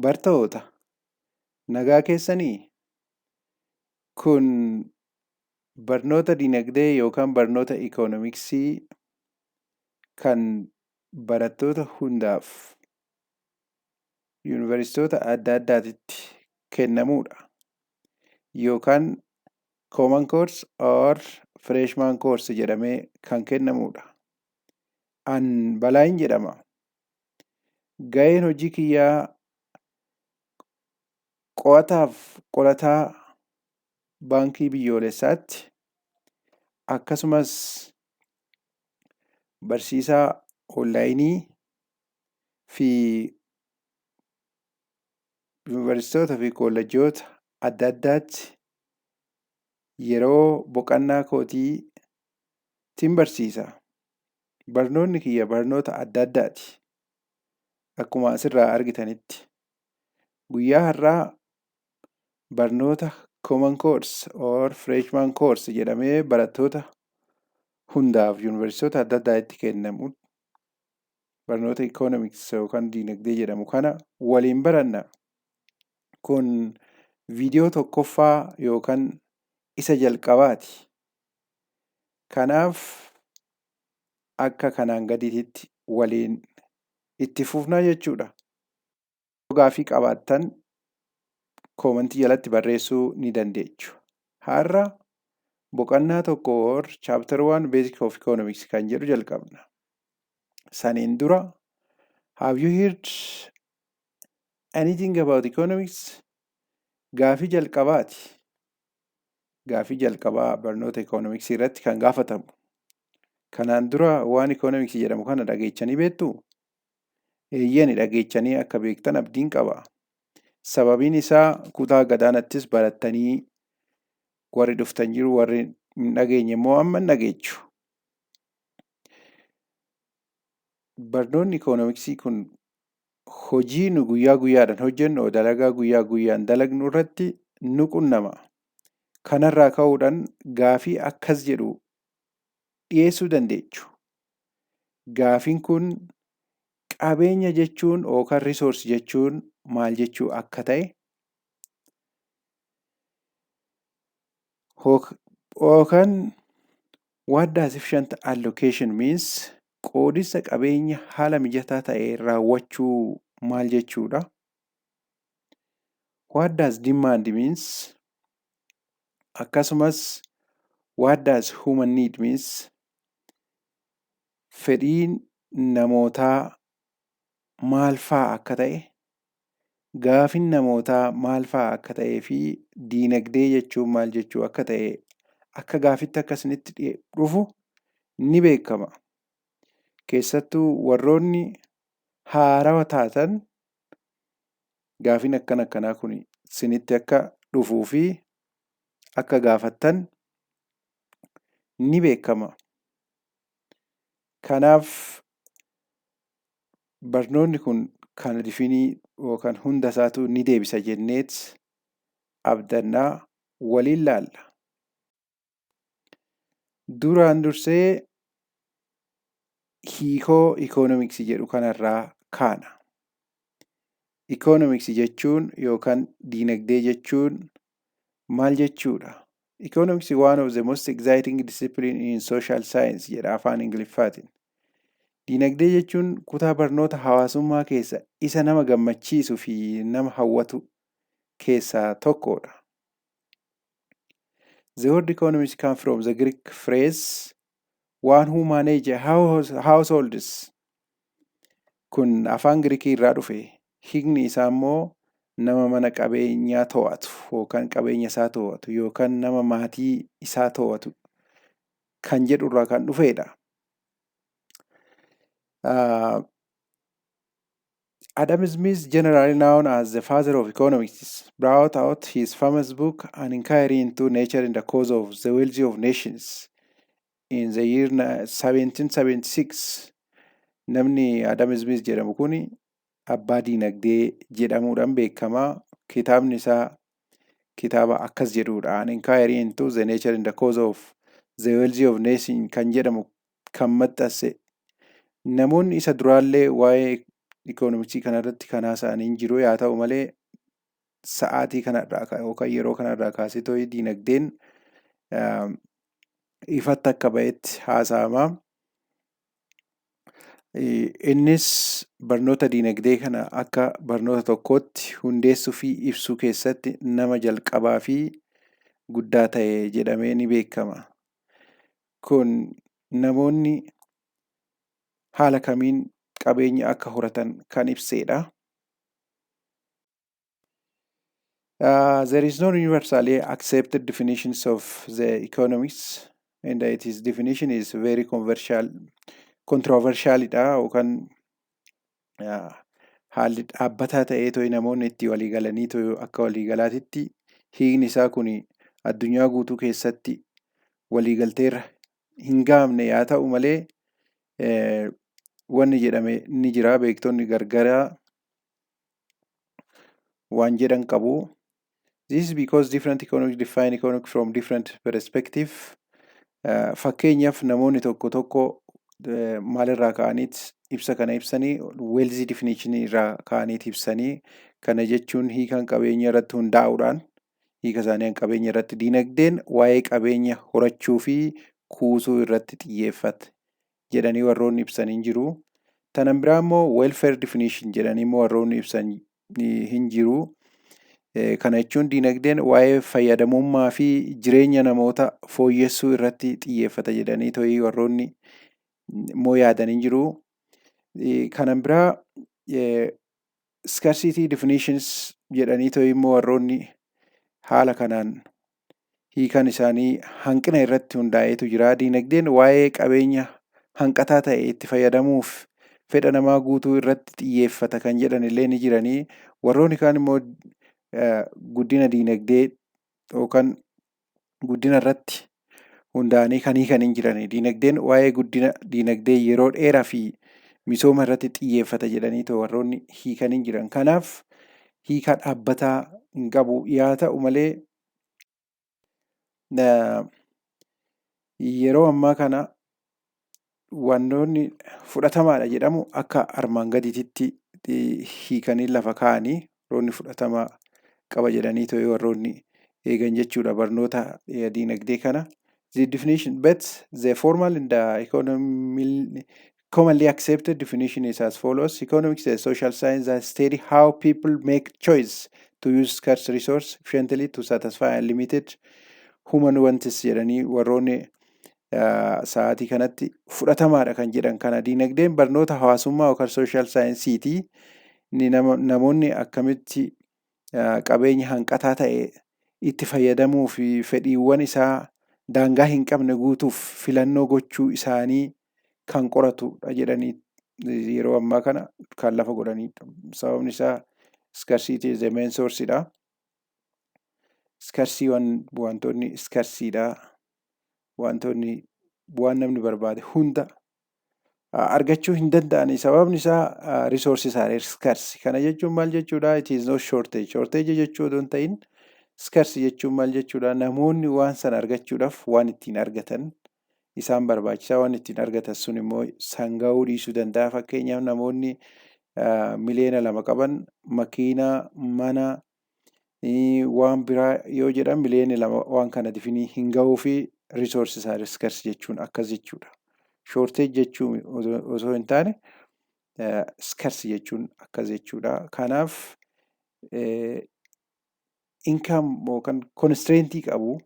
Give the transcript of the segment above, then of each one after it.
Bartoota, nagaa keessanii? Kun barnoota dinagdee yookaan barnoota ikoonomiksii kan barattoota hundaaf yuunivarsiitota adda addaatitti kennamudha. Yookaan common course or freshman course jedhamee kan kennamudha. An Balaayin jedhama. Gaheen hojii kiyyaa qo'ataaf qorataa baankii biyyoolessaatti, akkasumas barsiisaa onlaayinii fi yuunivarsiitota fi koolleejjoota adda addaatti yeroo boqonnaa kootiitiin barsiisa. Barnoonni kiyya barnoota adda addaati. Akkuma asirraa argitanitti. Guyyaa har'aa barnoota common course or freshman course jedhamee barattoota hundaaf yuunivarsiitota adda addaatti kennamu, barnoota economics yookaan diinagdee jedhamu kana waliin baranna. Kun viidiyoo tokkoffaa yookaan isa jalqabaati. Kanaaf akka kanaan gadiitti waliin itti fufnaa jechuudha. Gaaffii qabaattan koomantii jalatti barreessuu ni dandeechu. Har'a boqonnaa 1 or chapter 1, basic of economics kan jedhu jalqabna. Saniin dura, have you heard anything about economics? Gaafii jalqabaati. Gaafii jalqabaa barnoota ikoonomiksii irratti kan gaafatamu. Kanaan dura waan ikoonomiksii jedhamu kana dhageechanii beektuu? Eeyyani, dhageechanii akka beektan abdiin qaba. Sababiin isaa kutaa gadaanattis barattanii warri dhuftan jiru, warri hin dhageenye immoo amma hin dhageechu. Barnoonni ikoonomiksii kun hojii nu guyyaa guyyaadhaan hojjennu, dalagaa guyyaa guyyaan dalagnu irratti nu qunnama. Kanarraa ka'uudhaan gaafii akkas jedhu dhiyeessuu dandeechu. Gaafiin kun qabeenya jechuun yookaan resource jechuun maal jechuu akka ta'e, yookaan what does efficient allocation means, qoodinsa qabeenya haala mijataa ta'e raawwachuu maal jechuudha? What does demand means? Akkasumas what does human need means? Fedhiin namootaa maal faa akka ta'e, gaafin namootaa maal faa akka ta'ee fi diinagdee jechuun maal jechuu akka ta'e akka gaafitti akka isinitti dhufu ni beekama. Keessattuu warroonni haarawa taatan gaafin akkana akkanaa kun isinitti akka dhufuu fi akka gaafattan ni beekama. Kanaaf barnoonni kun kana difinii yookaan hunda isaatu ni deebisa jenneet abdannaa, waliin laalla. Duraan dursee hiikoo ikoonomiksii jedhu kanarraa kaana. Ikoonomiksii jechuun yookaan diinagdee jechuun maal jechuudha? "Economics is one of the most exciting discipline in social science" jedha afaan Ingiliffaatiin. Diinagdee jechuun kutaa barnoota hawaasummaa keessa isa nama gammachiisuu fi nama hawwatu keessaa tokkodha. The word economics come from the Greek phrase "one who manage households". Kun afaan Giriikii irraa dhufe. Hiikni isaa immoo nama mana qabeenyaa to'atu yookaan qabeenya isaa to'atu yookaan nama maatii isaa to'atu kan jedhu irraa kan dhufedha. Adam Smith, generally known as the father of economics, brought out his famous book An Inquiry into Nature and the Cause of the Wealth of Nations in the year 1776. Namni Adam Smith jedhamu kun abbaa diinagdee jedhamuudhaan beekama. Kitaabni isaa kitaaba akkas jedhudha. An Inquiry into the Nature and the Cause of the Wealth of Nations kan jedhamu kan maxxanse. Namoonni isa duraallee waa'ee Ikoonomiksii kanarratti kan haasa'anii hin jiru. Yaa ta'u malee, sa'aatii kanarraa yookaan yeroo kanarraa kaasee tooyi diinagdeen ifatti akka ba'etti haasa'ama. Innis barnoota diinagdee kana akka barnoota tokkootti hundeessuu fi ibsuu keessatti nama jalqabaa fi guddaa ta'e jedhamee ni beekama. Kun namoonni haala kamiin qabeenya akka horatan kan ibsedha. There is no universally accepted definitions of the economics, and its definition is very controversial dha yookaan haalli dhaabbataa ta'ee to'i namoonni itti walii galanii to'i akka waliigalaatitti hiikni isaa kun addunyaa guutuu keessatti waliigalteerra hin gahamne. Yaa ta'u malee, wanni jedhame ni jira, beektonni gargaraa waan jedhan qabu. This is because different economics define economic from different perspective. Fakkeenyaaf, namoonni tokko tokko maalirraa ka'aniit ibsa kana ibsanii? Wealth definition irraa ka'aniit ibsanii. Kana jechuun hiikan qabeenya irratti hundaa'uudhaan hiika isaanii qabeenya irratti diinagdeen waa'ee qabeenya horachuu fi kuusuu irratti xiyyeeffate jedhanii warroonni ibsan hin jiru. Tanan biraa immoo welfare definition jedhanii immoo warroonni ibsan hin jiru. Kana jechuun diinagdeen waa'ee fayyadamummaa fi jireenya namoota fooyyessuu irratti xiyyeeffata jedhanii to'ii warroonni immoo yaadan hin jiru. Kanan biraa scarcity definitions jedhanii to'ii immoo warroonni haala kanaan hiikan isaanii hanqina irratti hundaa'eetu jira. Diinagdeen waa'ee qabeenya hanqataa ta'e itti fayyadamuuf fedha namaa guutuu irratti xiyyeeffata kan jedhan illee ni jiranii. Warroonni kaan immoo guddina diinagdee yookaan guddina irratti hundaa'anii kan hiikan hin jirani. Diinagdeen waa'ee guddina diinagdee yeroo dheeraa fi misooma irratti xiyyeeffata jedhanii warroonni hiikan hin jiran. Kanaaf hiika dhaabbataa hin qabu. Yaa ta'u malee, yeroo ammaa kana wantoonni fudhatamaadha jedhamu akka armaan gadiititti hiikanii lafa kaa'anii, warroonni fudhatama qaba jedhanii to'ii warroonni eegan jechuudha barnoota diinagdee kana. The definition, but the formal and the economy commonly accepted definition is as follows. Economics is a social science that study how people make choice to use scarce resource efficiently to satisfy unlimited human wants jedhanii warroonni sa'aatii kanatti fudhatamaadha kan jedhan kana. Diinagdeen barnoota hawaasummaa yookaan social saayinsiiti. Namoonni akkamitti qabeenya hanqataa ta'e itti fayyadamuu fi fedhiiwwan isaa daangaa hin qabne guutuuf filannoo gochuu isaanii kan qoratudha jedhanii yeroo ammaa kana kan lafa godhanidha. Sababni isaa scarcity is the main source dha. Scarce wantoonni scarce dha. Wantoonni waan namni barbaade hunda argachuu hin danda'ani. Sababni isaa resources are scarce. Kana jechuun maal jechuudha? It is not shortage. Shortage jechuu odoo hin ta'in, scarce jechuun maal jechuudha? Namoonni waan sana argachuudhaaf waan ittiin argatan isaan barbaachisaa, waan ittiin argatan sun immoo sanga'uu dhiisuu danda'a. Fakkeenyaaf, namoonni 2 miliyoona qaban makiinaa, mana, waan biraa yoo jedhan 2 miliyoona waan kana difinii hin ga'uu fi resources are scarce jechuun akkas jechuudha. Shortage jechuu osoo hin taane, scarce jechuun akkas jechuudha. Kanaaf income yookaan constraintii qabu.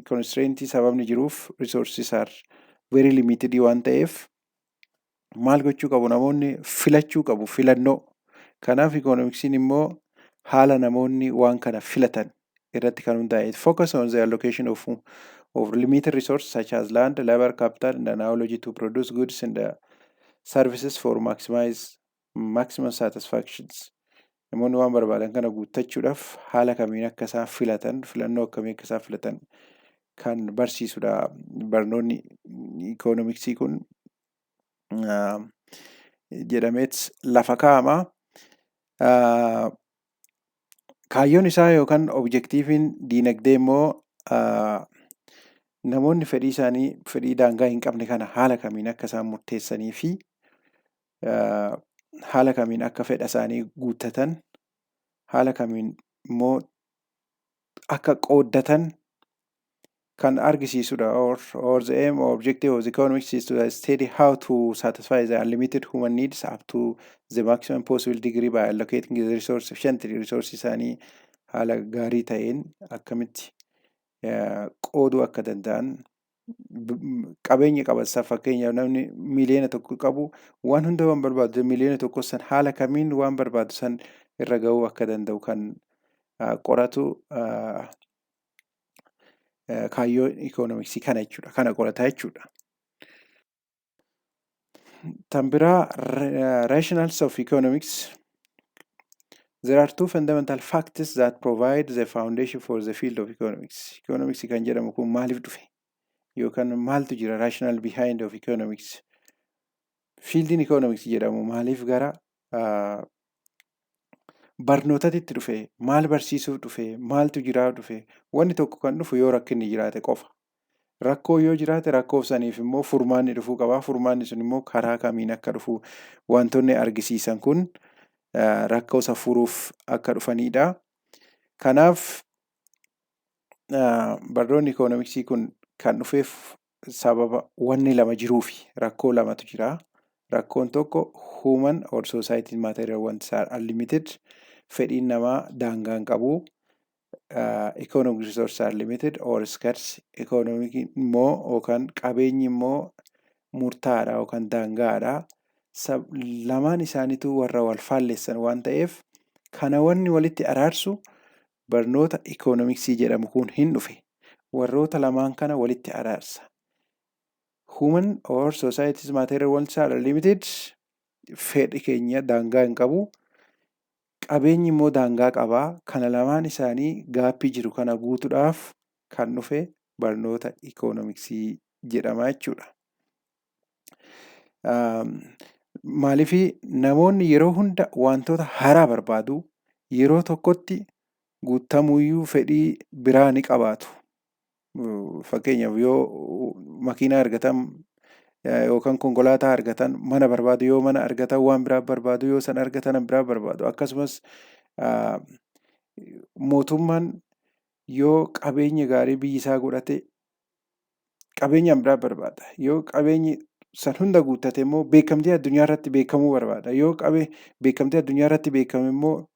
Constraintii sababni jiruuf resources are very limited waan ta'eef, maal gochuu qabu namoonni? Filachuu qabu, filannoo. Kanaaf ikoonomiksiin immoo haala namoonni waan kana filatan irratti kan hundaa'e. Focus on the allocation of limited resources such as land, labor, capital and knowledge to produce goods and services for maximize maximum satisfactions. Namoonni waan barbaadan kana guuttachuudhaaf haala kamiin akka isaan filatan, filannoo akkamii akka isaan filatan kan barsiisudha barnoonni ikoonomiksii kun jedhameet lafa kaa'ama. Kaayyoon isaa yookaan objectiviin diinagdee immoo namoonni fedhii isaanii, fedhii daangaa hin qabne kana haala kamiin akka isaan murteessanii fi Haala kamiin akka fedha isaanii guuttatan, haala kamiin immoo akka qooddatan kan argisiisudha. Or the aim or objective of the economics is to study how to satisfy the unlimited human needs up to the maximum possible degree by allocating the resource efficiently. Resource isaanii haala gaarii ta'een akkamitti qooduu akka danda'an, qabeenya qaban san, fakkeenyaaf namni 1 miiliyoona qabu waan hunda waan barbaadu, 1 miiliyoona san haala kamiin waan barbaadu san irra gahuu akka danda'u kan qoratu kaayyoo ikoonomiksii kana jechuudha. Kana qorataa jechuudha. Tan biraa, rationales of economics. There are two fundamental factors that provide the foundation for the field of economics. Economics kan jedhamu kun maaliif dhufe? Yookaan maaltu jira rational behind of economics? Fieldiin economics jedhamu maaliif gara barnootatti dhufe? Maal barsiisuuf dhufe? Maaltu jiraa dhufe? Wanni tokko kan dhufu yoo rakkinni jiraate qofa. Rakkoo yoo jiraate, rakkoo saniif immoo furmaanni dhufuu qaba. Furmaanni sun immoo karaa kamiin akka dhufu wantoonni argisiisan kun rakkoo isa furuuf akka dhufanidha. Kanaaf barnoonni ikoonomiksii kun kan dhufeef sababa wanni lama jiruufi, rakkoo lamatu jira. Rakkoon tokko human or society material wants are unlimited. Fedhiin namaa daangaa hin qabu. Economic resources are limited or scarce. Economic immoo yookaan qabeenyi immoo murtaa'aadha yookaan daangaadha. Lamaan isaaniitu warra wal faallessan waan ta'eef, kana wanni walitti araarsu barnoota ikoonomiksii jedhamu kun hin dhufe. Warroota lamaan kana walitti araarsa. Human or society's material wants are limited. Fedhi keenya daangaa hin qabu. Qabeenyi immoo daangaa qabaa. Kana lamaan isaanii gapii jiru kana guutuudhaaf kan dhufe barnoota ikoonomiksii jedhama jechuudha. Maaliifii namoonni yeroo hunda wantoota haaraa barbaadu, yeroo tokkotti guutamuyyuu fedhii biraa ni qabaatu. Fakkeenyaaf, yoo makiinaa argatan yookaan konkolaataa argatan mana barbaadu, yoo mana argatan waan biraa barbaadu, yoo san argatan biraa barbaadu. Akkasumas mootummaan yoo qabeenya gaarii biyyi isaa godhate qabeenya biraa barbaada. Yoo qabeenyi san hunda guuttate immoo beekamtii addunyaa irratti beekamuu barbaada. Yoo beekamtii addunyaa irratti beekame immoo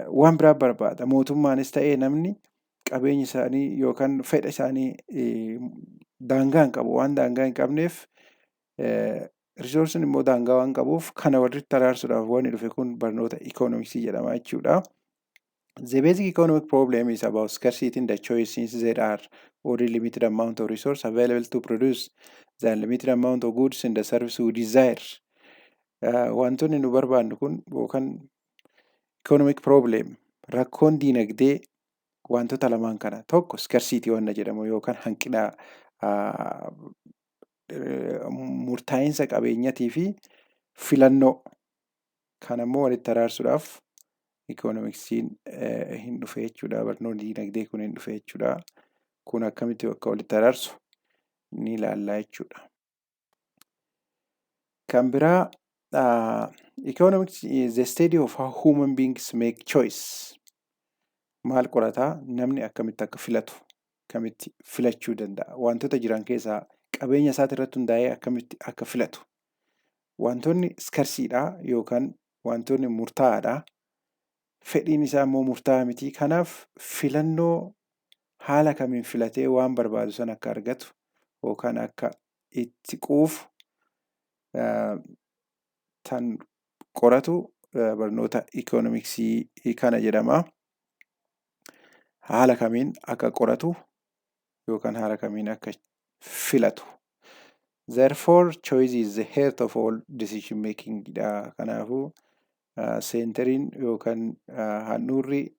waan biraa barbaada. Mootummaanis ta'ee namni qabeenya isaanii yookaan fedha isaanii daangaa hin qabu. Waan daangaa hin qabneef, resourceiin immoo daangaa waan qabuuf, kana walitti araarsuudhaaf wanni dhufe kun barnoota ikoonomiksii jedhama jechuudha. The basic economic problem is about scarcity in the choice, since there are only limited amount of resource available to produce the unlimited amount of goods and the service we desire. Wantoonni nu barbaannu kun yookaan economic problem, rakkoon diinagdee wantoota lamaan kana: tokko scarcity wanna jedhamu yookaan hanqina murtaa'insa qabeenyatii fi filannoo kana immoo walitti araarsuudhaaf ikoonomiksiin hin dhufe jechuudha. Barnoonni diinagdee kun hin dhufe jechuudha. Kun akkamitti akka walitti araarsu ni ilaalla jechuudha. Kan biraa, economics is the study of how human beings make choice. Maal qorataa? Namni akkamitti akka filatu, akkamitti filachuu danda'a? Wantoota jiran keessaa qabeenya isaati irratti hundaa'ee akkamitti akka filatu. Wantoonni scarceiidha yookaan wantoonni murtaa'aadha. Fedhiin isaa immoo murtaa'aa miti. Kanaaf filannoo haala kamiin filatee waan barbaadu sana akka argatu yookaan akka itti quufu tan qoratu barnoota ikoonomiksii kana jedhama. Haala kamiin akka qoratu yookaan haala kamiin akka filatu. Therefore, choice is the heart of all decision making dha. Kanaafuu centeriin yookaan handhuurri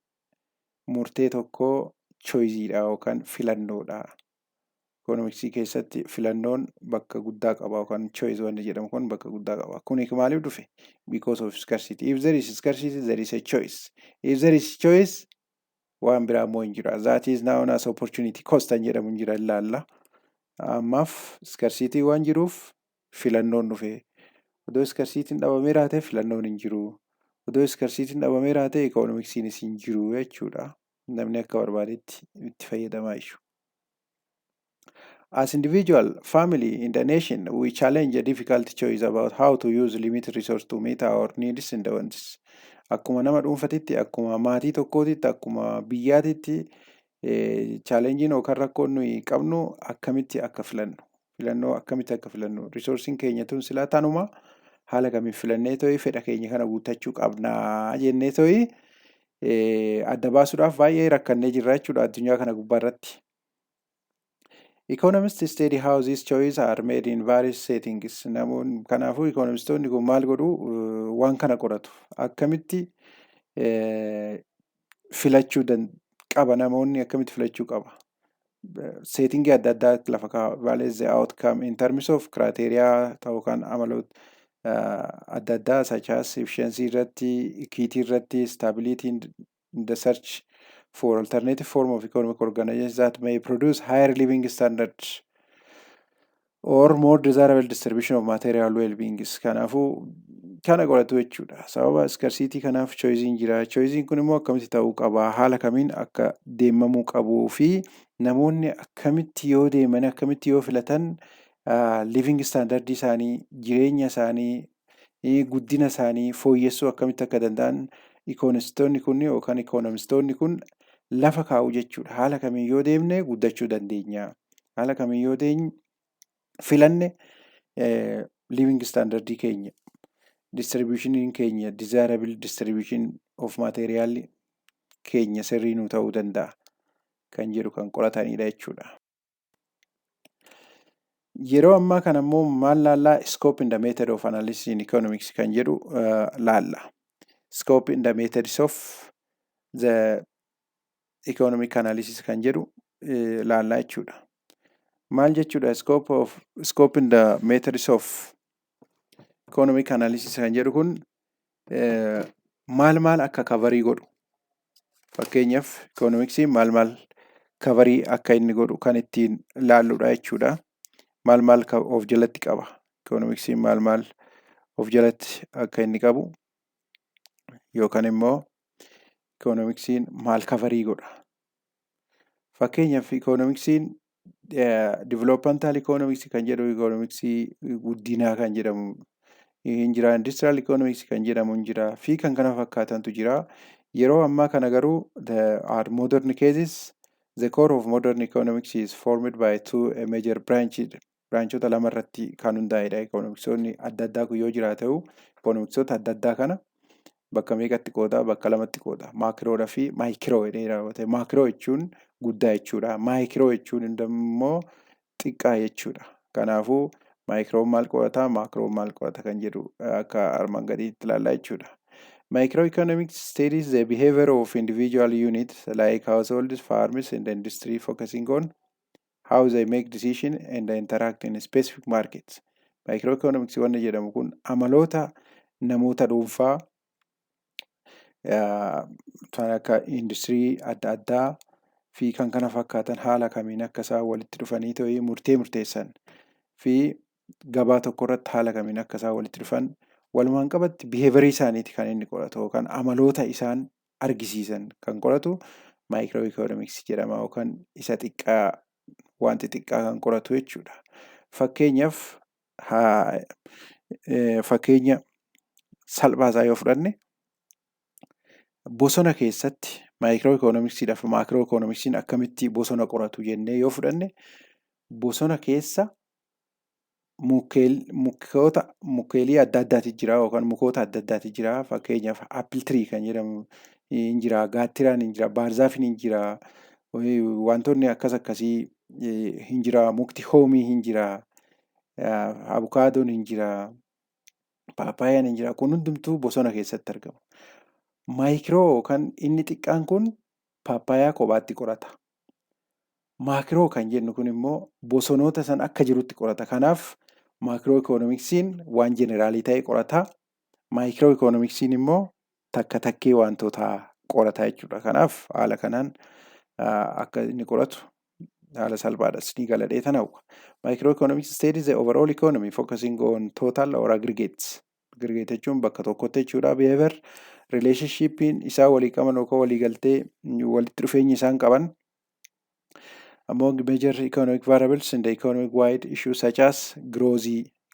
murtee tokkoo choiceiidha yookaan filannoodha. Ikoonomiksii keessatti filannoon bakka guddaa qaba yookaan choice wanni jedhamu kun bakka guddaa qaba. Kuni maaliif dhufe? Because of scarcity. If there is scarcity, there is a choice. If there is choice, waan biraa immoo hin jiru. That is known as opportunity cost kan jedhamu hin jira, ilaalla. Ammaaf scarcity waan jiruuf filannoon dhufe. Odoo scarcityn dhabameeraa ta'e filannoon hin jiru. Odoo scarcityn dhabameeraa ta'e economicsiinis hin jiru jechuudha. Namni akka barbaadetti itti fayyadamaa jechuudha. As individual, family, in the nation, we challenge a difficult choice about how to use limited resource to meet our needs and wants. Akkuma nama dhuunfatitti, akkuma maatii tokkootitti, akkuma biyyaatitti, challengeiin yookaan rakkoon nuyi qabnu akkamitti akka filannu. Filannoo akkamitti akka filannu. Resourceiin keenya tun silaa tanuma, haala kamiin filannee to'ii fedha keenya kana guuttachuu qabnaa jennee to'ii adda baasuudhaaf baay'ee rakkannee jirra jechuudha addunyaa kana gubbaarratti. Economists study how these choices are made in various settings. Namoonni kanaafuu economistoonni kun maal godhu? Waan kana qoratu. Akkamitti filachuu qaba, namoonni akkamitti filachuu qaba? Settingii adda addaa lafa kaa'a. Evaluate the outcome in terms of criteria yookaan amaloota adda addaa such as efficiency irratti, equity irratti, stability in the search for alternative form of economic organization that may produce higher living standards or more desirable distribution of material well-beings. Kanaafuu kana qoratu jechuudha. Sababa scarcity kanaaf choiceiin jira. Choiceiin kun immoo akkamitti ta'uu qaba? Haala kamiin akka deemamuu qabuu fi namoonni akkamitti yoo deeman, akkamitti yoo filatan living standard isaanii, jireenya isaanii, guddina isaanii fooyyessuu akkamitti akka danda'an economistoonni kun yookaan economistoonni kun lafa kaa'u jechuudha. Haala kamiin yoo deemne guddachuu dandeenya? Haala kamiin yoo filanne living standard keenya, distributioniin keenya, desirable distribution of material keenya sirrii nuu ta'uu danda'a kan jedhu kan qoratanidha jechuudha. Yeroo ammaa kana immoo maal laallaa? Scope and the method of analysis in economics kan jedhu laalla. Scope and the methods of the economic analysis kan jedhu laallaa jechuudha. Maal jechuudha scope and the methods of economic analysis kan jedhu kun? Maal maal akka coverii godhu, fakkeenyaaf economicsiin maal maal coverii akka inni godhu kan ittiin laalludha jechuudha. Maal maal of jalatti qaba? Economicsiin maal maal of jalatti akka inni qabu yookaan immoo economicsiin maal coverii godha? Fakkeenyaaf, economicsiin developmental economics kan jedhu, economicsii guddinaa kan jedhamu hin jira. Industrial economics kan jedhamu hin jira fi kan kana fakkaatantu jira. Yeroo ammaa kana garuu, the are modern cases, the core of modern economics is formed by two major branches. Branchota lama irratti kan hundaa'edha. Economicsoonni adda addaa kun yoo jiraatu, economicsoota adda addaa kana bakka meeqatti qooda? Bakka lamatti qooda. Macrodhaa fi micro jedhee raawwate. Macro jechuun guddaa jechuudha. Micro jechuun immoo xiqqaa jechuudha. Kanaafuu microon maal qorata, macroon maal qorata kan jedhu akka armaan gadiitti ilaallaa jechuudha. Microeconomics studies the behavior of individual units like households, farms and industry, focusing on how they make decision and interact in specific markets. Microeconomics wanni jedhamu kun amaloota namoota dhuunfaa kan akka industirii adda addaa fi kan kana fakkaatan haala kamiin akka isaan walitti dhufanii ta'ee murtee murteessan fi gabaa tokko irratti haala kamiin akka isaan walitti dhufan, walumaan qabatti behaviorii isaaniiti kan inni qoratu yookaan amaloota isaan argisiisan kan qoratu microeconomicsii jedhama, yookaan isa xiqqaa, waan xixiqqaa kan qoratu jechuudha. Fakkeenyaaf, fakkeenya salphaasaa yoo fudhanne, bosona keessatti microeconomicsiidhaaf macroeconomicsiin akkamitti bosona qoratu jennee yoo fudhanne, bosona keessa mukoota, mukeelii adda addaatu jira yookaan mukoota adda addaatu jira. Fakkeenyaaf, apple tree kan jedhamu hin jira, gaattiraan hin jira, baarzaafiin hin jira, wantoonni akkas akkasii hin jira, mukti hoomii hin jira, abukaadoon hin jira, paappaayyaan hin jira. Kun hundumtuu bosona keessatti argamu. Micro yookaan inni xiqqaan kun paappaayyaa kophaatti qorata. Macro kan jennu kun immoo bosonoota san akka jirutti qorata. Kanaaf macroeconomicsiin waan generalii ta'e qorata. Microeconomicsiin immoo takka takkee wantoota qorata jechuudha. Kanaaf haala kanaan akka inni qoratu Haala salphaadhas ni galadhee tan hawwa. Microeconomics studies the overall economy, focusing on total or aggregates. Aggregate jechuun bakka tokkotti jechuudha. Behavior relationshipiin isaa walii qaban yookaan walii galtee walitti dhufeenyi isaan qaban among major economic variables in the economic wide issues such as growth,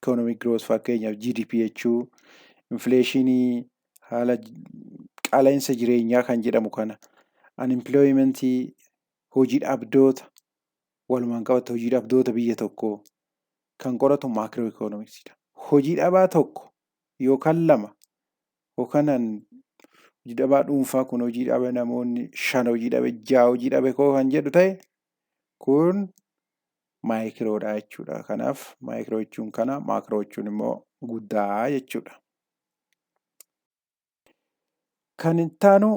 economic growth, fakkeenyaaf GDP jechuu, inflationii, haala qaala'insa jireenyaa kan jedhamu kana, unemploymentii, hojii dhabdoota, walumaan qabatti hojii dhabdoota biyya tokkoo kan qoratu macroeconomicsiidha. Hojii dhabaa tokko yookaan lama yookaan hojii dhabaa dhuunfaa kun hojii dhabe, namoonni shan hojii dhabe, ja'a hojii dhabe koo kan jedhu ta'e, kun microdha jechuudha. Kanaaf micro jechuun kana, macro jechuun immoo guddaa jechuudha. Kan itti aanu,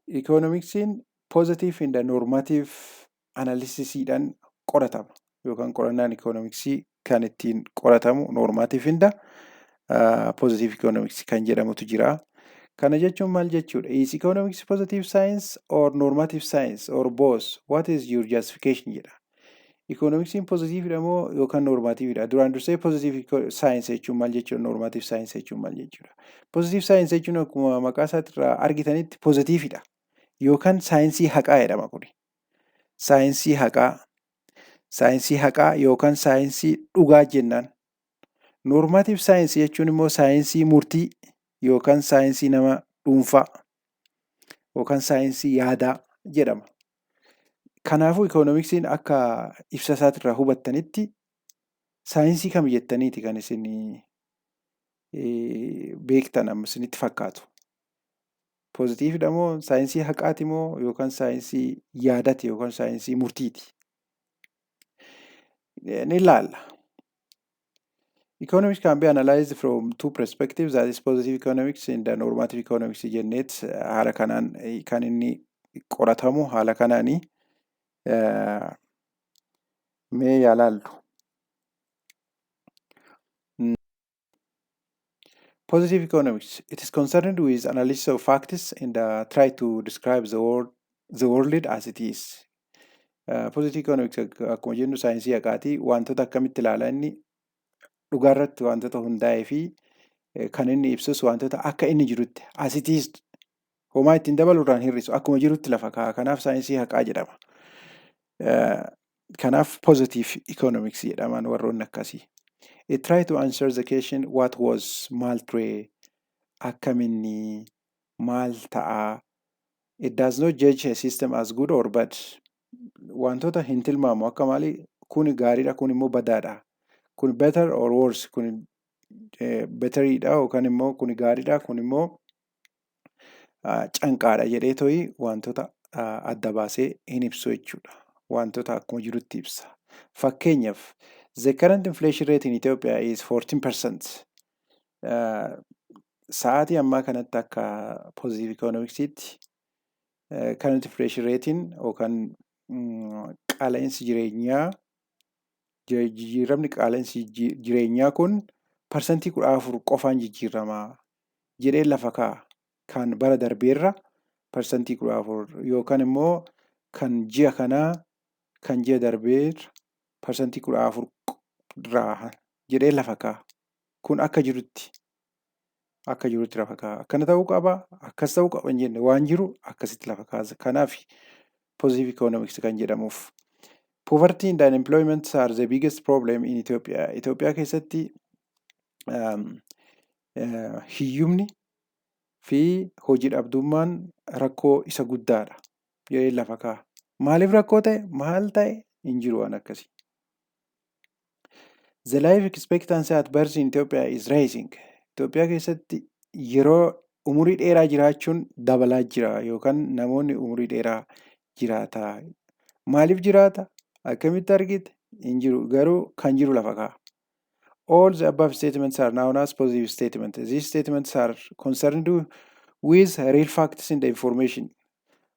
economicsiin positive and normative analysisiidhaan qoratama yookaan qorannaan economicsii kan ittiin qoratamu normative and positive economics kan jedhamutu jira. Kana jechuun maal jechuudha? Is economics positive science or normative science or both? What is your justification jedha. Economicsiin positivedha moo yookaan normativedha? Duraan dursee positive science jechuun maal jechuudha? Normative science jechuun maal jechuudha? Positive science jechuun akkuma maqaa isaatirraa argitanitti positivedha. Yookaan saayinsii haqaa jedhama kuni. Saayinsii haqaa. Saayinsii haqaa yookaan saayinsii dhugaa jennaan. Normative science jechuun immoo saayinsii murtii yookaan saayinsii nama dhuunfaa yookaan saayinsii yaadaa jedhama. Kanaafuu economicsiin akka ibsa isaatirraa hubattanitti saayinsii kam jettaniiti kan isin beektan amma isinitti fakkaatu? Positivedha moo, saayinsii haqaati moo, yookaan saayinsii yaadaati yookaan saayinsii murtiiti? Ni ilaalla. Economics can be analyzed from two perspectives, that is positive economics and normative economics jenneet haala kanaan kan inni qoratamu haala kanaani mee yaa laallu. Positive economics. It is concerned with analysis of facts and try to describe the world as it is. Positive economics akkuma jennu saayinsii haqaati. Wantoota akkamitti ilaala? Inni dhugaarratti wantoota hundaa'ee fi kan inni ibsus wantoota akka inni jirutti, as it is, homaa ittiin dabaluudhaan hir'isu, akkuma jirutti lafa kaa'a. Kanaaf saayinsii haqaa jedhama. Kanaaf positive economics jedhaman warroonni akkasii. It try to answer the question what was, maal ture, akkaminni, maal ta'a. It does not judge a system as good or bad. Wantoota hin tilmaamu, akka maali kun gaariidha, kun immoo badaadha. Kun better or worse, kun betteriidha yookaan immoo kun gaariidha, kun immoo canqaadha jedhee to'i wantoota adda baasee hin ibsu jechuudha. Wantoota akkuma jirutti ibsa. Fakkeenyaaf, the current inflation rate in Ethiopia is 14%. Sa'aatii ammaa kanatti akka positive economicsiitti current inflation ratein yookaan qaala'insi jireenyaa, jijjiiramni qaala'insi jireenyaa kun 14% qofaan jijjiiramaa jedhee lafa kaa'a. Kan bara darbeerra 14% yookaan immoo kan ji'a kanaa kan ji'a darbeerra 14% irraa jedhee lafa kaa'a. Kun akka jirutti lafa kaa'a. Akkana ta'uu qaba, akkas ta'uu qaba hin jenne, waan jiru akkasitti lafa kaasa. Kanaaf positive economics kan jedhamuuf. Poverty and unemployment are the biggest problem in Ethiopia. Itoophiyaa keessatti hiyyumni fi hojii dhabdummaan rakkoo isa guddaadha jedhee lafa kaa'a. Maaliif rakkoo ta'e? Maal ta'e? Hin jiru waan akkasii. The life expectancy at birth in Ethiopia is rising. Itoophiyaa keessatti yeroo umurii dheeraa jiraachuun dabalaa jira yookaan namoonni umurii dheeraa jiraata. Maaliif jiraata? Akkamitti argite? Hin jiru, garuu kan jiru lafa kaa'a. All the above statements are known as positive statements. These statements are concerned with real facts in the information.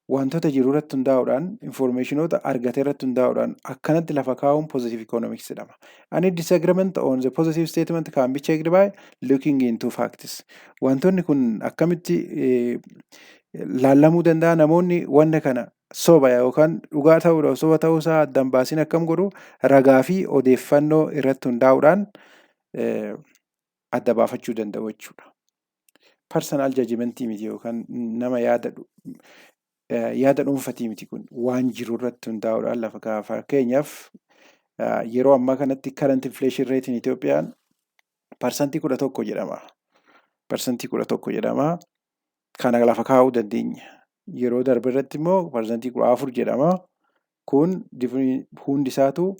Wantoota jiru irratti hundaa'uudhaan, informationoota argate irratti hundaa'uudhaan akkanatti lafa kaa'uun positive economics jedhama. Any disagreement on the positive statement can be checked by looking into facts. Wantoonni kun akkamitti laallamuu danda'a? Namoonni wanta kana Soba yookaan dhugaa ta'uudha soba ta'uusaa addaan baasin akkam godhu? Ragaa fi odeeffannoo irratti hundaa'uudhaan adda baafachuu danda'u jechuudha. Personal judgmentii miti yookaan nama yaada dhuunfatii miti. Kun waan jiru irratti hundaa'uudhaan lafa kaa'a. Fakkeenyaaf, yeroo ammaa kanatti current inflation rate in Itoophiyaan 11% jedhama. 11% jedhama. Kana lafa kaa'uu dandeenya. Yeroo darbe irratti immoo 14% jedhama. Kun hundi isaatu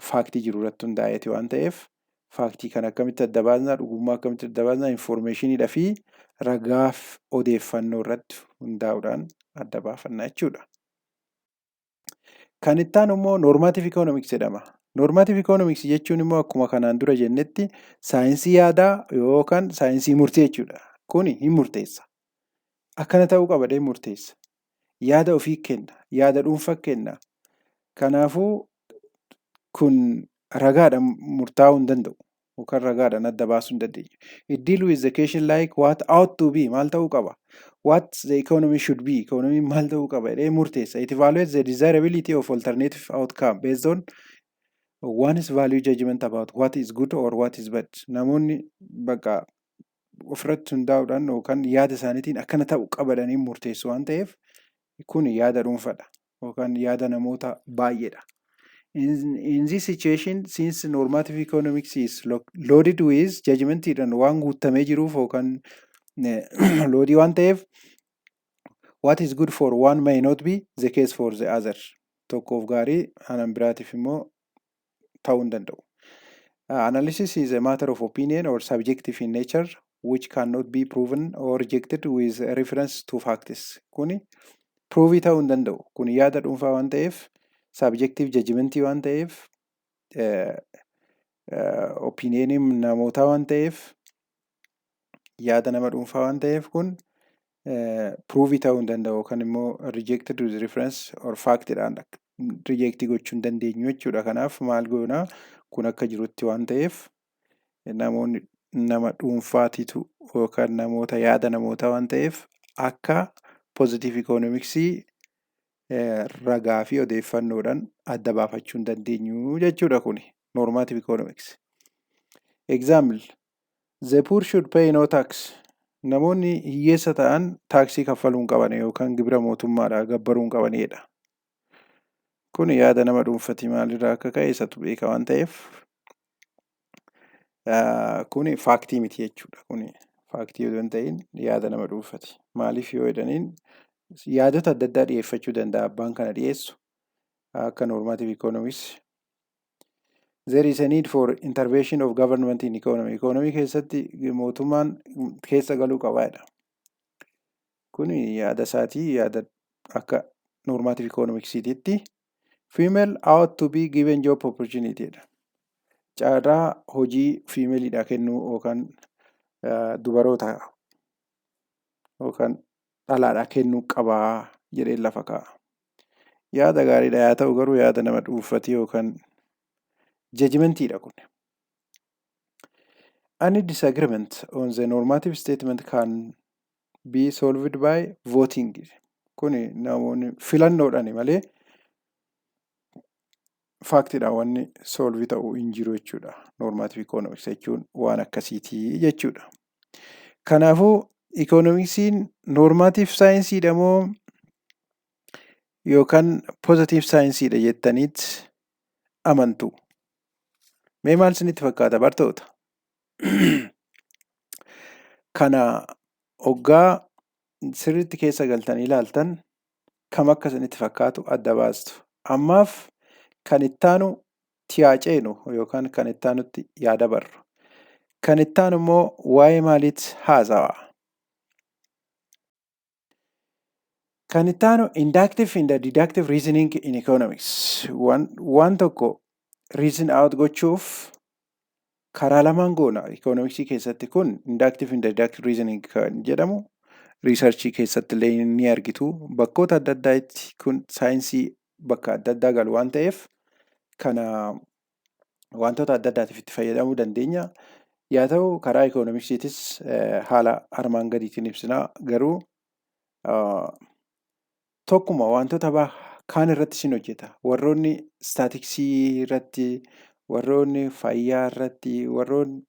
factii jiru irratti hundaa'eeti waan ta'eef, factii kana akkamitti adda baasna? Dhugummaa akkamitti adda baasna? Informationiidha fi ragaaf odeeffannoo irratti hundaa'uudhaan adda baafanna jechuudha. Kan itti aanu immoo normative economics jedhama. Normative economics jechuun immoo akkuma kanaan dura jennetti saayinsii yaadaa yookaan saayinsii murtii jechuudha. Kuni hin murteessa. Akkana ta'uu qaba jedhee murteessa. Yaada ofii kenna. Yaada dhuunfaa kenna. Kanaafuu kun ragaadhaan murtaa'uu hin danda'u. Yookaan ragaadhaan adda baasuu hin dandeenyu. It deal with the question like what ought to be, maal ta'uu qaba? What the economy should be, economy maal ta'uu qaba jedhee murteessa. It evaluates the desirability of alternative outcome based on one's value judgment about what is good or what is bad. Namoonni bakka ofirratti hundaa'uudhaan yookaan yaada isaaniitiin akkana ta'uu qaba jedhanii murteessu waan ta'eef, kun yaada dhuunfaadha yookaan yaada namoota baay'eedha. In this situation, since normative economics is loaded with judgmentiidhaan waan guutamee jiruuf yookaan loadii waan ta'eef, what is good for one may not be the case for the other. Tokkoof gaarii anan biraatiif immoo ta'uu hin danda'u. Analysis is a matter of opinion or subjective in nature, which cannot be proven or rejected with reference to facts. Kuni prove ta'uu hin danda'u. Kun yaada dhuunfaa waan ta'eef, subjective judgmentii waan ta'eef, opinionii namootaa waan ta'eef, yaada nama dhuunfaa waan ta'eef, kun prove ta'uu hin danda'u yookaan immoo rejected with reference or factidhaan reject gochuu hin dandeenyu jechuudha. Kanaaf maal goona? Kun akka jirutti waan ta'eef, namoonni nama dhuunfaatitu yookaan namoota yaada namootaa waan ta'eef, akka positive economicsii ragaa fi odeeffannoodhaan adda baafachuu hin dandeenyu jechuudha kuni normative economics. Example: the poor should pay no tax. Namoonni hiyyeessa ta'an taaksii kaffaluu hin qaban yookaan gibira mootummaadhaa gabbaruu hin qabanidha. Kun yaada nama dhuunfati, maalirraa akka ka'e isatu beeka waan ta'eef, kuni factii miti jechuudha. Kuni factii yoo hin ta'in yaada nama dhuunfati. Maaliif yoo jedhaniin, yaadota adda addaa dhiyeeffachuu danda'a abbaan kana dhiyeessu akka normative economics. There is a need for intervention of government in economy. Economy keessatti mootummaan keessa galuu qabaadha. Kun yaada isaatii, yaada akka normative economicsiititti. Female ought to be given job opportunity dha. Carraa hojii femaleiidhaa kennuu yookaan dubaroota yookaan dhalaadhaa kennuu qabaa jedhee lafa kaa'a. Yaada gaariidha, haa ta'u garuu yaada nama dhuunfatii yookaan judgmentiidha kun. Any disagreement on the normative statement can be solved by voting. Kuni namoonni filannoodhaan malee factiidhaan wanni solve ta'uu hin jiru jechuudha. Normative economics jechuun waan akkasiitii jechuudha. Kanaafuu economicsiin normative saayinsiidha moo yookaan positive saayinsiidha jettaniit amantu? Mee maal isinitti fakkaata, bartoota? Kana hoggaa sirriitti keessa galtanii ilaaltan kam akka isinitti fakkaatu adda baastu. Ammaaf kan ittaanu haa ceenu yookaan kan ittaanutti yaa dabarru. Kan ittaanu immoo waa'ee maaliitti haasawa? Kan ittaanu inductive and deductive reasoning in economics. Waan tokko reason out gochuuf karaa lamaan goona economicsii keessatti. Kun inductive and deductive reasoning kan jedhamu researchii keessatti illee ni argitu. Bakkoota adda addaatti kun saayinsii bakka adda addaa galu waan ta'eef, kana wantoota adda addaatiif itti fayyadamuu dandeenya. Yaa ta'u, karaa economicsiitis haala armaan gadiitiin ibsina. Garuu Tokkuma wantoota kaan irratti sin hojjeta. Warroonni statisticsii irratti, warroonni fayyaa irratti, warroonni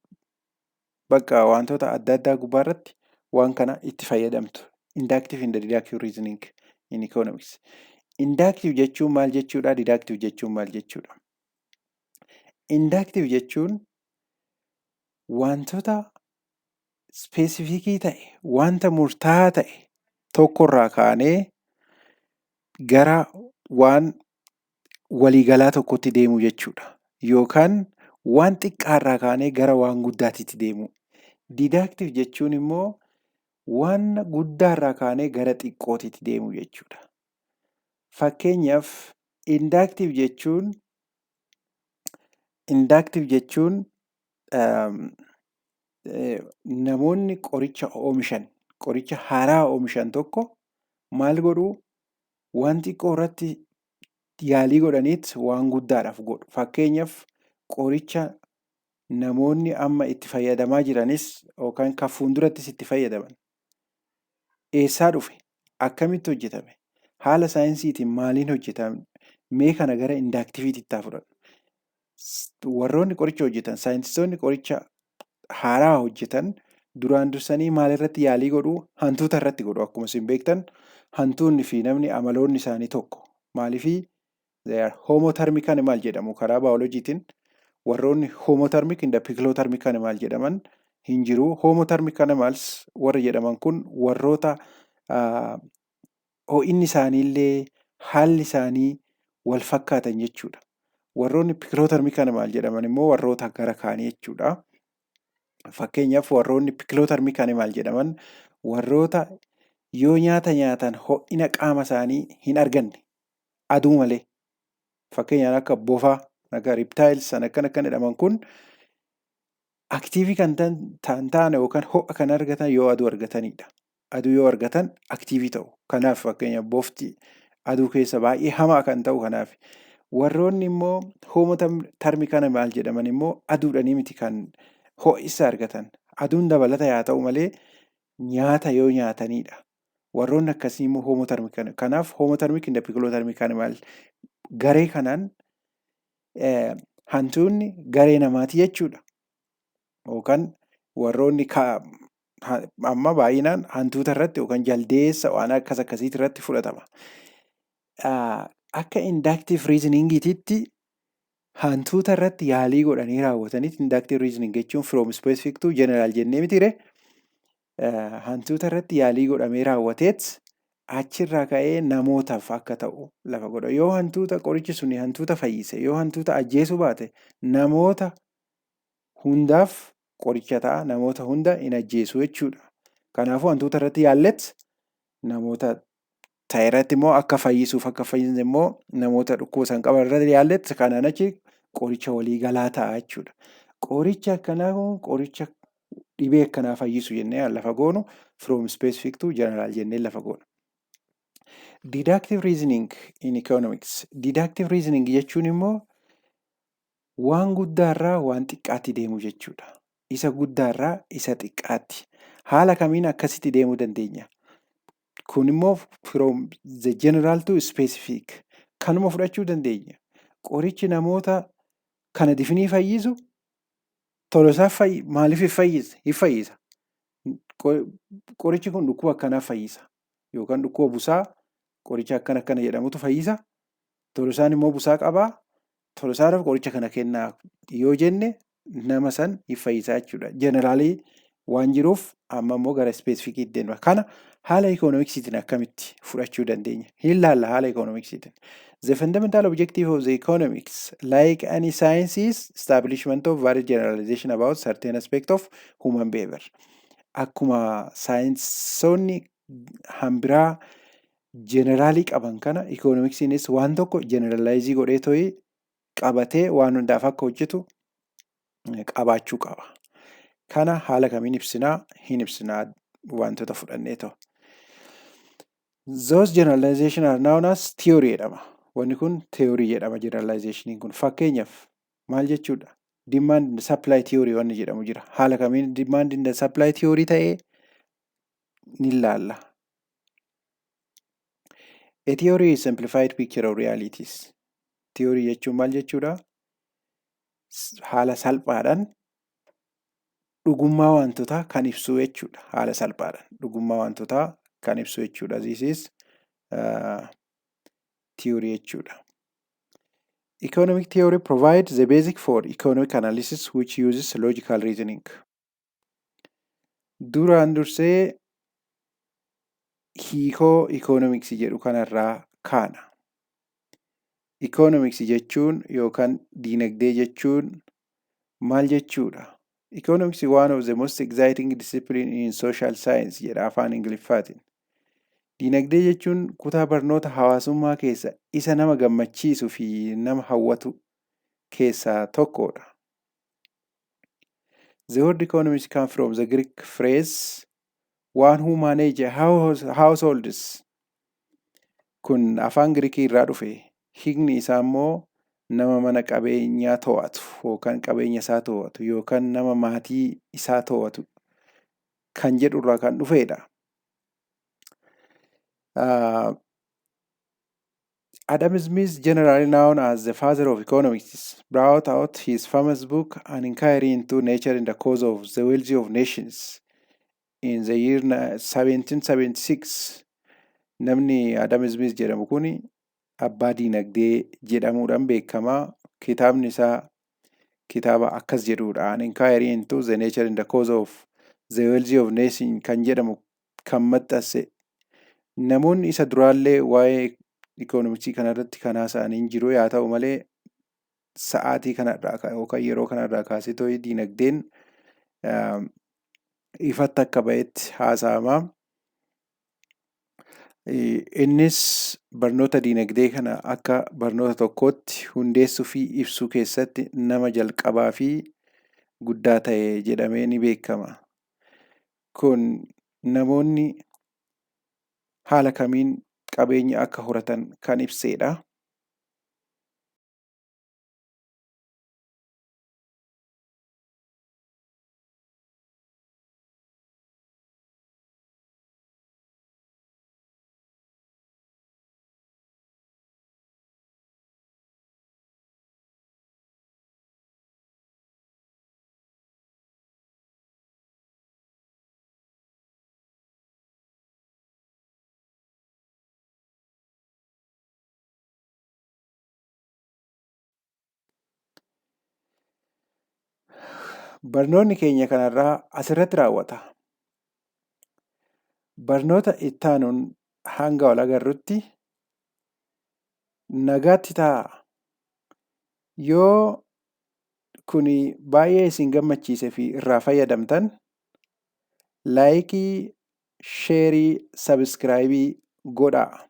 bakka wantoota adda addaa gubbaa irratti waan kana itti fayyadamtu. Inductive and deductive reasoning in economics. Inductive jechuun maal jechuudha? Deductive jechuun maal jechuudha? Inductive jechuun wantoota specificii ta'e, wanta murtaa'aa ta'e tokkorraa kaanee gara waan waliigalaa tokkotti deemuu jechuudha. Yookaan waan xiqqaarraa kaanee gara waan guddaatitti deemuu. Deductive jechuun immoo waan guddaarraa kaanee gara xiqqootitti deemuu jechuudha. Fakkeenyaaf, inductive jechuun namoonni qoricha oomishan, qoricha haaraa oomishan tokko maal godhuu? Waan xiqqoo irratti yaalii godhaniit waan guddaadhaaf godhu. Fakkeenyaaf, qoricha namoonni amma itti fayyadamaa jiranis yookaan kan fuuldurattis itti fayyadaman eessaa dhufe? Akkamitti hojjetame? Haala saayinsiitiin maaliin hojjetame? Mee kana gara inductiveiitti haa fudhannu. Warroonni qoricha hojjetan, saayintistoonni qoricha haaraa hojjetan, duraan dursanii maalirratti yaalii godhuu? Hantuuta irratti godhu. Akkuma isin beektan, hantuunni fi namni amaloonni isaanii tokko. Maaliifii? Homothermic animal jedhamu. Karaa baayoloojiitiin warroonni homothermic and poikilothermic animal jedhaman hin jiru. Homothermic animals warra jedhaman kun warroota ho'inni isaaniillee haalli isaanii wal fakkaatan jechuudha. Warroonni poikilothermic animal jedhaman immoo warroota gara kaanii jechuudha. Fakkeenyaaf, warroonni poikilothermic animal jedhaman warroota yoo nyaata nyaatan ho'ina qaama isaanii hin arganne aduu malee. Fakkeenyaaf, akka bofaa, akka reptiles san akkana akkan jedhaman kun activeii kan ta'an yookaan ho'a kan argatan yoo aduu argatanidha. Aduu yoo argatan activeii ta'u. Kanaaf, fakkeenyaaf, bofti aduu keessa baay'ee hamaa kan ta'u kanaaf. Warroonni immoo homothermic animal jedhaman immoo aduudhanii miti kan ho'isa argatan. Aduun dabalata haa ta'u malee nyaata yoo nyaatanidha. Warroonni akkasii immoo homothermic. Kanaaf, homothermic and poikilothermic animal garee kanaan hantuunni garee namaati jechuudha. Yookaan warroonni amma baay'inaan hantuuta irratti yookaan jaldeessa waan akkas akkasiiti irratti fudhatama. Akka inductive reasoningiititti hantuuta irratti yaalii godhanii raawwatanitti, inductive reasoning jechuun from specific to general jennee mitiire, hantuuta irratti yaalii godhamee raawwateet achirraa ka'ee namootaaf akka ta'u lafa godha. Yoo hantuuta qorichi suni hantuuta fayyise, yoo hantuuta ajjeesuu baate, namoota hundaaf qoricha ta'a, namoota hunda hin ajjeesu jechuudha. Kanaafuu, hantuuta irratti yaallet namoota ta'e irratti immoo akka fayyisuuf akka fayyisne immoo namoota dhukkuba san qaban irratti yaallet kanaan achi qoricha waliigalaa ta'a jechuudha. Qoricha akkanaa kun qoricha dhibee akkanaa fayyisu jennee lafa goonu from specific to general jennee lafa goona. Deductive reasoning in economics. Deductive reasoning jechuun immoo waan guddaarraa waan xiqqaatti deemuu jechuudha. Isa guddaarraa isa xiqqaatti. Haala kamiin akkasitti deemuu dandeenya? Kun immoo from the general to specific. Kanuma fudhachuu dandeenya. Qorichi namoota kana difinii fayyisu Tolosaaf maaliif hin fayyise? Hin fayyisa. Qorichi kun dhukkuba akkanaaf fayyisa. Yookaan dhukkuba busaa qoricha akkana akkana jedhamutu fayyisa. Tolosaan immoo busaa qabaa. Tolosaadhaaf qoricha kana kennaa yoo jenne nama san hin fayyisaa jechuudha. Generalii waan jiruuf amma immoo gara specificiitti deemna. Kana haala economicsiitiin akkamitti fudhachuu dandeenya? Hin laalla haala economicsiitiin. The fundamental objective of the economics, like any science, is establishment of various generalization about certain aspect of human behavior. Akkuma saayinsoonni hambiraa generalii qaban kana, economicsiinis waan tokko generalizeii godhee to'ii qabatee waan hundaaf akka hojjetu qabaachuu qaba. Kana haala kamiin ibsinaa? Hin ibsinaa wantoota fudhannee ta'u. Those generalization are known as theory jedhama. Wanni kun theory jedhama, generalizationiin kun. Fakkeenyaaf, maal jechuudha? Demand and supply theory wanni jedhamu jira. Haala kamiin demand and supply theory ta'ee ni ilaalla. A theory is simplified picture of realities. Theory jechuun maal jechuudha? Haala salphaadhaan dhugummaa wantootaa kan ibsu jechuudha. Haala salphaadhaan dhugummaa wantootaa kan ibsu jechuudha. This is theory jechuudha. Economic theory provides the basic for economic analysis, which uses logical reasoning. Duraan dursee hiikoo economics jedhu kanarraa kaana. Economics jechuun yookaan diinagdee jechuun maal jechuudha? "Economics is one of the most exciting discipline in social science" jedha afaan Ingiliffaatiin. Diinagdee jechuun kutaa barnoota hawaasummaa keessa isa nama gammachiisuu fi nama hawwatu keessaa tokkodha. The word economics comes from the Greek phrase "one who manage households". Kun afaan Giriikii irraa dhufe. Hiikni isaa immoo nama mana qabeenyaa to'atu yookaan qabeenya isaa to'atu yookaan nama maatii isaa to'atu kan jedhurraa kan dhufedha. Adam Smith, generally known as the father of economics, brought out his famous book An Inquiry into Nature and the Cause of the Wealth of Nations in the year 1776. Namni Adam Smith jedhamu kun abbaa diinagdee jedhamuudhaan beekama. Kitaabni isaa kitaaba akkas jedhudha. An Inquiry into the Nature and the Cause of the Wealth of Nations kan jedhamu kan maxxanse. Namoonni isa duraallee waa'ee ikoonomiksii kanarratti kan haasa'anii hin jiru. Haa ta'u malee, sa'aatii kanarraa yookaan yeroo kanarraa kaasee too'ii diinagdeen ifatti akka ba'etti haasa'ama. Innis barnoota diinagdee kana akka barnoota tokkootti hundeessuu fi ibsuu keessatti nama jalqabaa fi guddaa ta'e jedhamee ni beekama. Kun namoonni haala kamiin qabeenya akka horatan kan ibsedha. Barnoonni keenya kanarraa asirratti raawwata. Barnoota ittaanuun hanga wal agarrutti nagaatti ta'a. Yoo kuni baay'ee isin gammachiise fi irraa fayyadamtan, like, share, subscribe godhaa.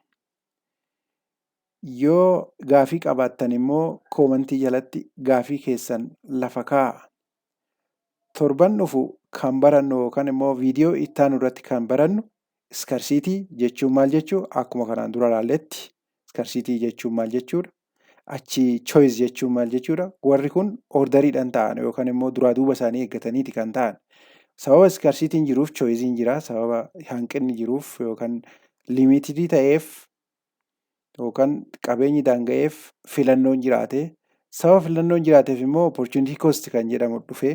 Yoo gaafii qabaattan immoo comment jalatti gaafii keessan lafa kaa'aa. Torban dhufu kan barannu yookaan immoo viidiyoo ittaanu irratti kan barannu scarcity jechuun maal jechuu, akkuma kanaan dura ilaalletti scarcity jechuun maal jechuudha. Achi choice jechuun maal jechuudha. Warri kun orderiidhaan ta'an yookaan immoo duraa duuba isaanii eeggataniiti kan ta'an. Sababa scarcityn jiruuf choiceiin jira. Sababa hanqinni jiruuf yookaan limited ta'eef yookaan qabeenyi daanga'eef filannoon jiraate. Sababa filannoon jiraateef immoo opportunity cost kan jedhamu dhufe.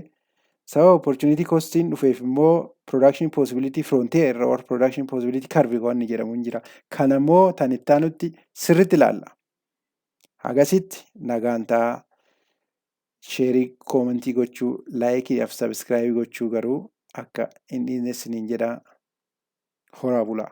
Sababa opportunity costiin dhufeef immoo production possibility frontier or production possibility curve wanni jedhamu hin jira. Kana immoo tan ittaanutti sirriitti ilaalla. Hagasitti nagaan ta'aa. Share, comment gochuu, like fi subscribe gochuu garuu akka hin dhiisne isiniin jedhaa. Horaa bulaa.